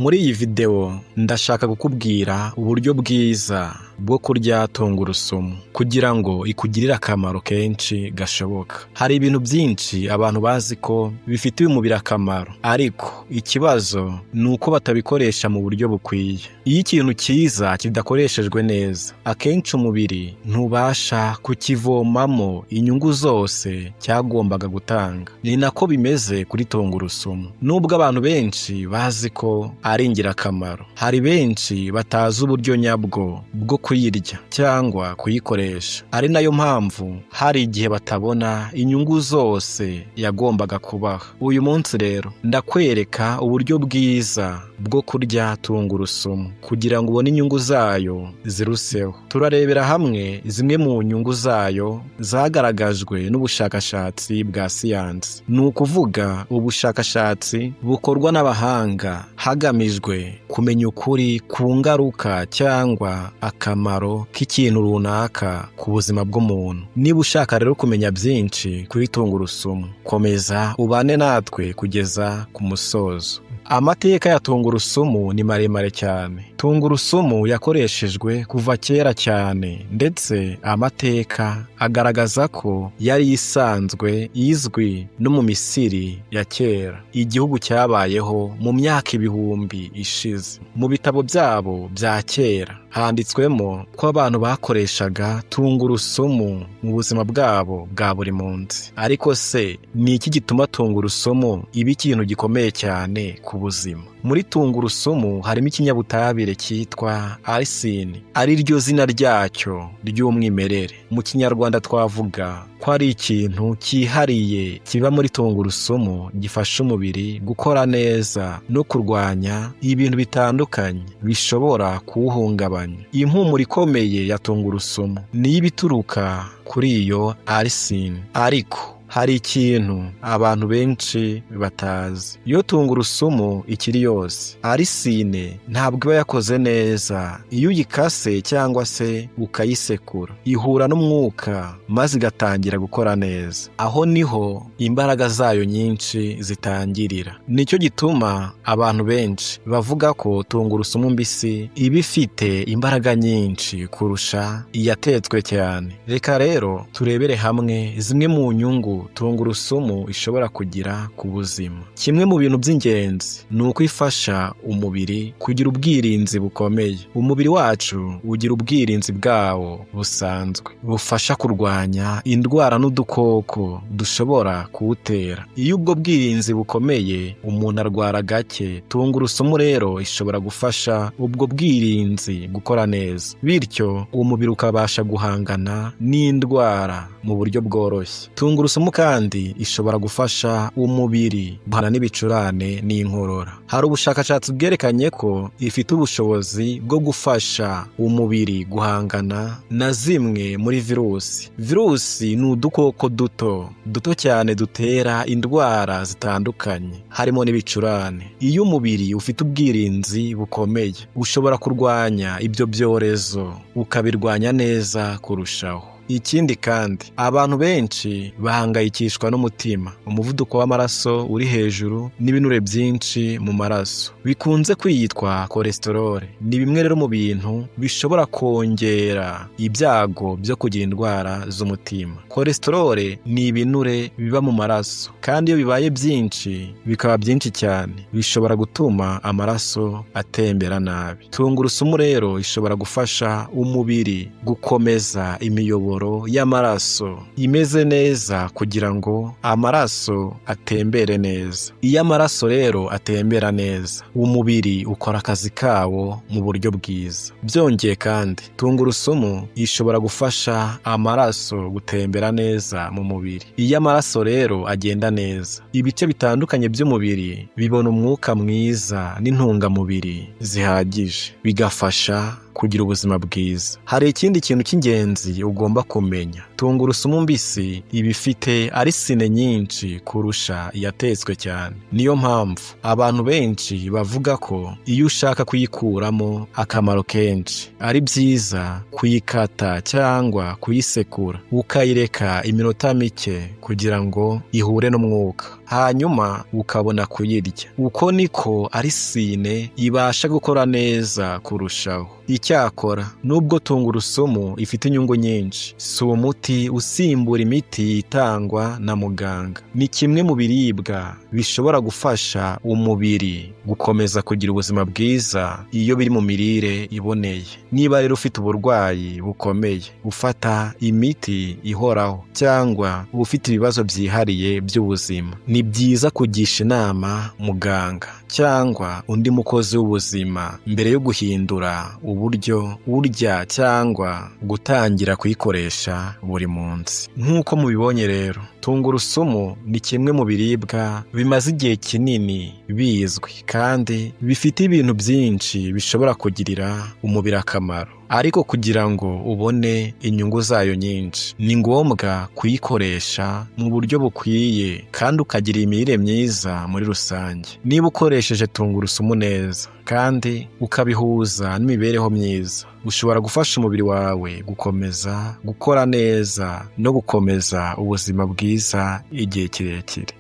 Muri iyi videwo ndashaka kukubwira uburyo bwiza bwo kurya tungurusumu kugira ngo ikugirire akamaro kenshi gashoboka. Hari ibintu byinshi abantu bazi ko bifitiye umubiri akamaro, ariko ikibazo ni uko batabikoresha mu buryo bukwiye. Iyo ikintu cyiza kidakoreshejwe neza, akenshi umubiri ntubasha kukivomamo inyungu zose cyagombaga gutanga. Ni nako bimeze kuri tungurusumu. Nubwo abantu benshi bazi ko ari ingirakamaro, hari benshi batazi uburyo nyabwo bwo kuyirya cyangwa kuyikoresha. Ari nayo mpamvu hari igihe batabona inyungu zose yagombaga kubaha. Uyu munsi rero ndakwereka uburyo bwiza bwo kurya tungurusumu kugira ngo ubone inyungu zayo ziruseho. Turarebera hamwe zimwe mu nyungu zayo zagaragajwe n'ubushakashatsi bwa siyansi. Ni ukuvuga ubushakashatsi bukorwa n'abahanga hagamijwe kumenya ukuri ku ngaruka cyangwa akamaro k'ikintu runaka ku buzima bw'umuntu. Niba ushaka rero kumenya byinshi kuri tungurusumu, komeza ubane natwe kugeza ku musozo. Amateka ya tungurusumu ni maremare cyane. Tungurusumu yakoreshejwe kuva kera cyane, ndetse amateka agaragaza ko yari isanzwe izwi no mu Misiri ya kera, igihugu cyabayeho mu myaka ibihumbi ishize. Mu bitabo byabo bya kera handitswemo ko abantu bakoreshaga tungurusumu mu buzima bwabo bwa buri munsi. Ariko se ni iki gituma tungurusumu iba ikintu gikomeye cyane ku buzima? Muri tungurusumu harimo ikinyabutabire cyitwa arisine, ari ryo zina ryacyo ry'umwimerere. Mu Kinyarwanda twavuga ko ari ikintu cyihariye kiba muri tungurusumu gifasha umubiri gukora neza no kurwanya ibintu bitandukanye bishobora kuwuhungabanya. Impumuro ikomeye ya tungurusumu niyo iba ituruka kuri iyo arisine. Ariko hari ikintu abantu benshi batazi: iyo tungurusumu ikiri yose, arisine ntabwo iba yakoze neza. Iyo uyikase cyangwa se ukayisekura, ihura n'umwuka maze igatangira gukora neza. Aho niho imbaraga zayo nyinshi zitangirira. Nicyo gituma abantu benshi bavuga ko tungurusumu mbisi iba ifite imbaraga nyinshi kurusha iyatetswe cyane. Reka rero turebere hamwe zimwe mu nyungu tungurusumu ishobora kugira ku buzima. Kimwe mu bintu by'ingenzi ni uko ifasha umubiri kugira ubwirinzi bukomeye. Umubiri wacu ugira ubwirinzi bwawo busanzwe bufasha kurwanya indwara n'udukoko dushobora kuwutera. Iyo ubwo bwirinzi bukomeye, umuntu arwara gake. Tungurusumu rero ishobora gufasha ubwo bwirinzi gukora neza, bityo umubiri ukabasha guhangana n'indwara mu buryo bworoshye. Tungurusumu kandi ishobora gufasha umubiri guhana n'ibicurane n'inkorora. Hari ubushakashatsi bwerekanye ko ifite ubushobozi bwo gufasha umubiri guhangana na zimwe muri virusi. Virusi ni udukoko duto duto cyane dutera indwara zitandukanye, harimo n'ibicurane. Iyo umubiri ufite ubwirinzi bukomeye, ushobora kurwanya ibyo byorezo, ukabirwanya neza kurushaho. Ikindi kandi, abantu benshi bahangayikishwa n'umutima, umuvuduko w'amaraso uri hejuru n'ibinure byinshi mu maraso bikunze kwitwa cholesterol. Ni bimwe rero mu bintu bishobora kongera ibyago byo kugira indwara z'umutima. Cholesterol ni ibinure biba mu maraso, kandi iyo bibaye byinshi, bikaba byinshi cyane, bishobora gutuma amaraso atembera nabi. Tungurusumu rero ishobora gufasha umubiri gukomeza imiyoboro y'amaraso imeze neza kugira ngo amaraso atembere neza. Iyo amaraso rero atembera neza, umubiri ukora akazi kawo mu buryo bwiza. Byongeye kandi, tungurusumu ishobora gufasha amaraso gutembera neza mu mubiri. Iyo amaraso rero agenda neza, ibice bitandukanye by'umubiri bibona umwuka mwiza n'intungamubiri zihagije, bigafasha kugira ubuzima bwiza. Hari ikindi kintu cy'ingenzi ugomba kumenya: Tungurusumu mbisi iba ifite allicine nyinshi kurusha iyatetswe cyane. Niyo mpamvu abantu benshi bavuga ko iyo ushaka kuyikuramo akamaro kenshi, ari byiza kuyikata cyangwa kuyisekura, ukayireka iminota mike kugira ngo ihure n'umwuka, hanyuma ukabona kuyirya. Uko niko allicine ibasha gukora neza kurushaho. Icyakora, nubwo tungurusumu ifite inyungu nyinshi, si umuti usimbura imiti itangwa na muganga. Ni kimwe mu biribwa bishobora gufasha umubiri gukomeza kugira ubuzima bwiza iyo biri mu mirire iboneye. Niba rero ufite uburwayi bukomeye, ufata imiti ihoraho cyangwa ufite ibibazo byihariye by'ubuzima, ni byiza kugisha inama muganga cyangwa undi mukozi w'ubuzima mbere yo guhindura uburyo urya cyangwa gutangira kuyikoresha buri munsi. Nk'uko mubibonye rero, tungurusumu ni kimwe mu biribwa bimaze igihe kinini bizwi kandi bifite ibintu byinshi bishobora kugirira umubiri akamaro. Ariko kugira ngo ubone inyungu zayo nyinshi, ni ngombwa kuyikoresha mu buryo bukwiye kandi ukagira imirire myiza muri rusange. Niba ukoresheje tungurusumu neza kandi ukabihuza n'imibereho myiza, ushobora gufasha umubiri wawe gukomeza gukora neza no gukomeza ubuzima bwiza igihe kirekire.